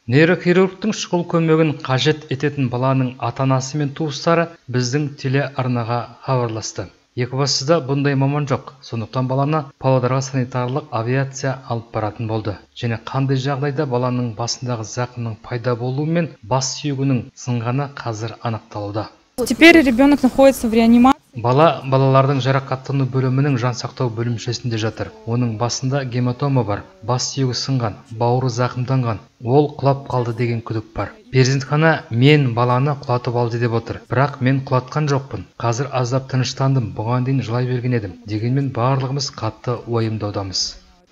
Нейрохирургтың шұғыл көмегін қажет ететін баланың ата-анасы мен туыстары біздің телеарнаға хабарласты. Екібастұзда бұндай маман жоқ, сондықтан баланы Павлодарға санитарлық авиация алып баратын болды. Және қандай жағдайда баланың басындағы зақымның пайда болуы мен бас сүйегінің сынғаны қазір анықталуда. Теперь ребенок находится в реанимации. Бала балалардың жарақаттану бөлімінің жансақтау бөлімшесінде жатыр. Оның басында гематома бар, бас сүйегі сынған, бауыры зақымданған, ол құлап қалды деген күдік бар. Перзентхана мен баланы құлатып алды деп отыр, бірақ мен құлатқан жоқпын. Қазір аздап тыныштандым, бұған дейін жылай берген едім. Дегенмен барлығымыз қатты уайымдаудамыз.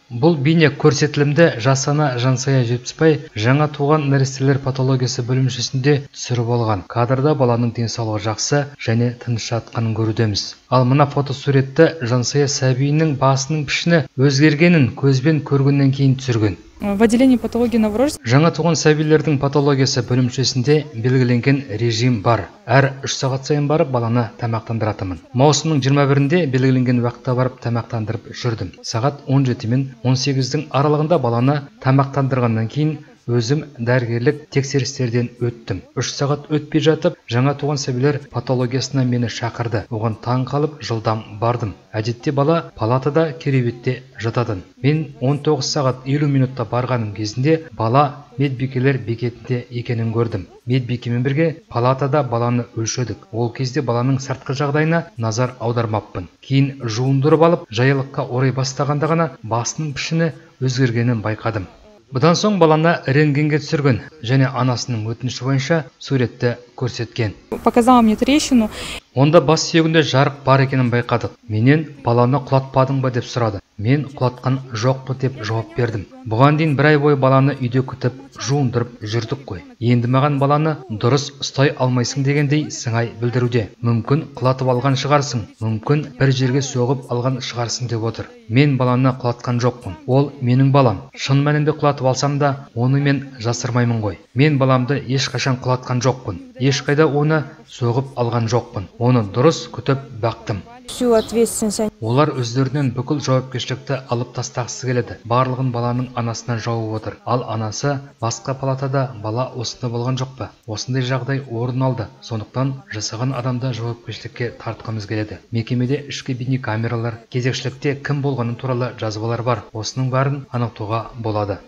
Бұл бейне көрсетілімді жас ана Жансая Жетпісбай жаңа туған нәрестелер патологиясы бөлімшесінде түсіріп алған. Кадрда баланың денсаулығы жақсы және тыныш жатқанын көрудеміз. Ал мына фотосуретті Жансая сәбиінің басының пішіні өзгергенін көзбен көргеннен кейін түсірген. В отделении патологии новорожденных. Жаңа туған сәбилердің патологиясы бөлімшесінде белгіленген режим бар. Әр 3 сағат сайын барып баланы тамақтандыратынмын. Маусымның 21-інде белгіленген уақытта барып тамақтандырып жүрдім. Сағат 17 мен 18-дің аралығында баланы тамақтандырғаннан кейін өзім дәрігерлік тексерістерден өттім. 3 сағат өтпей жатып, жаңа туған сәбилер патологиясына мені шақырды. Оған таң қалып, жылдам бардым. Әдетте бала палатада кереуетте жататын. Мен 19 сағат 50 минутта барғаным кезінде бала медбикелер бекетінде екенін көрдім. Медбикемен бірге палатада баланы өлшедік. Ол кезде баланың сыртқы жағдайына назар аудармаппын. Кейін жуындырып алып, жаялыққа орай бастағанда ғана басының пішіні өзгергенін байқадым. Бұдан соң баланы рентгенге түсірген және анасының өтініші бойынша суретті көрсеткен. Показала мне трещину. Онда бас сүйегінде жарық бар екенін байқадық. Менен баланы құлатпадың ба деп сұрады. Мен құлатқан жоқпын деп жауап бердім. Бұған дейін бір ай бойы баланы үйде күтіп, жуындырып жүрдік қой. Енді маған баланы дұрыс ұстай алмайсың дегендей сыңай білдіруде. Мүмкін құлатып алған шығарсың, мүмкін бір жерге соғып алған шығарсың деп отыр. Мен баланы құлатқан жоқпын. Ол менің балам. Шын мәнінде құлатып алсам да, оны мен жасырмаймын ғой. Мен баламды ешқашан құлатқан жоқпын. Ешқайда оны соғып алған жоқпын. Оны дұрыс күтіп бақтым. Всю ответственность. Олар өздерінен бүкіл жауапкершілікті алып тастағысы келеді. Барлығын баланың анасына жауып отыр. Ал анасы басқа палатада бала осында болған жоқ па? Осындай жағдай орын алды. Сондықтан жасаған адамды жауапкершілікке тартқымыз келеді. Мекемеде ішкі бейнекамералар, кезекшілікте кім болғаны туралы жазбалар бар. Осының бәрін анықтауға болады.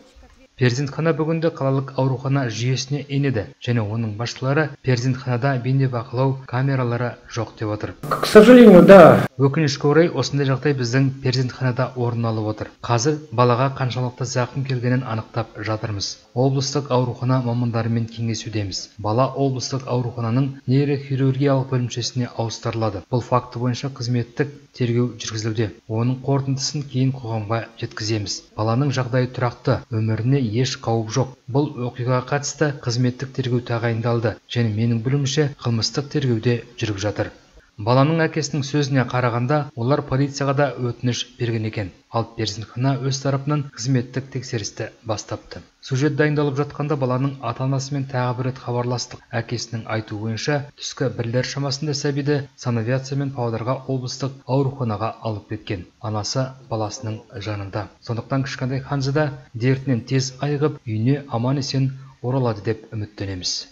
Перзентхана бүгінде қалалық аурухана жүйесіне енеді және оның басшылары перзентханада бейнебақылау камералары жоқ деп отыр. К сожалению, да. Өкінішке орай, осындай жағдай біздің перзентханада орын алып отыр. Қазір балаға қаншалықты зақым келгенін анықтап жатырмыз. Облыстық аурухана мамандарымен кеңесудеміз. Бала облыстық аурухананың нейрохирургиялық бөлімшесіне ауыстырылады. Бұл факті бойынша қызметтік тергеу жүргізілуде. Оның қорытындысын кейін қоғамға жеткіземіз. Баланың жағдайы тұрақты, өміріне еш қауіп жоқ. Бұл оқиғаға қатысты қызметтік тергеу тағайындалды және менің білуімше қылмыстық тергеуде жүріп жатыр. Баланың әкесінің сөзіне қарағанда, олар полицияға да өтініш берген екен. Ал перзентхана өз тарапынан қызметтік тексерісті бастапты. Сюжет дайындалып жатқанда баланың ата-анасымен тағы бір рет хабарластық. Әкесінің айтуы бойынша түскі бірлер шамасында сәбиді санавиациямен Павлодарға облыстық ауруханаға алып кеткен. Анасы баласының жанында. Сондықтан кішкентай ханзада дертінен тез айығып, үйіне аман-есен оралады деп үміттенеміз.